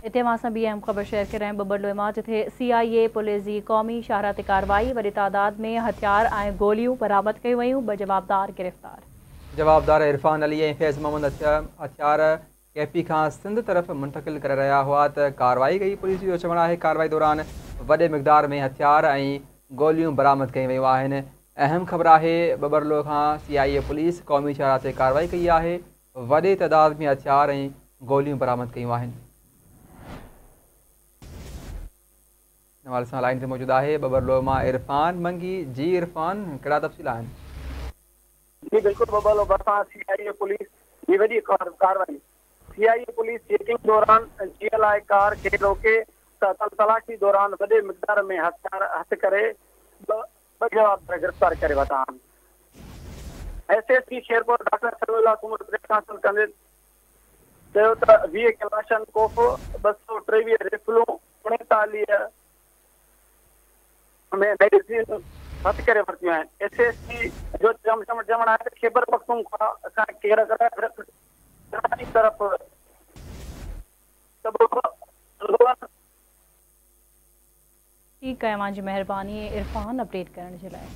هتي اوهان سان ٻي اهم خبر شيئر ڪري رهيا آهيون ٻٻرلوء مان، جتي سي آء اي پوليس جي قومي شاهراهه تي ڪارروائي، وڏي تعداد ۾ هٿيار ۽ گوليون برآمد ڪيون ويون، 2 جوابدار گرفتار. جوابدار عرفان علي ۽ فيض محمد هٿيار ڪي پي کان سنڌ طرف منتقل ڪري رهيا هئا ته ڪارروائي ڪئي. پوليس جو چوڻ آهي ڪارروائي دوران وڏي مقدار ۾ هٿيار ۽ گوليون برآمد ڪيون ويون آهن. اهم خبر آهي ٻٻرلوء کان سي آء اي پوليس قومي شاهراهه تي ڪارروائي ڪئي آهي، وڏي تعداد ۾ هٿيار ۽ گوليون برآمد ڪيون آهن. ان حوالي سان لائين تي موجود آهي ٻٻرلوء مان عرفان منگي. جي عرفان، ڪهڙا تفصيل آهن؟ جي بلڪل، ٻٻرلوء ڀرسان سي آء اي پوليس جي وڏي ڪارروائي، سي آء اي پوليس چيڪنگ دوران جي ايل I ڪار کي روڪي ته تلاشي دوران وڏي مقدار ۾ هٿيار هٿ ڪري 2 جوابدار گرفتار ڪري ورتا آهن. S S P Khairpur doctor Samiullah Soomro press conference ڪندي چيو ته 20 ڪلاشن ڪوف، 223 ريفلون، 39 ۾ ميگزين هٿ ڪري ورتيون آهن. ايس ايس پي جو چوڻ آهي ته خيبرپختونخوا کان ڪراچي طرف ٺيڪ آهي، اوهان جي مهرباني عرفان اپڊيٽ ڪرڻ جي لاء.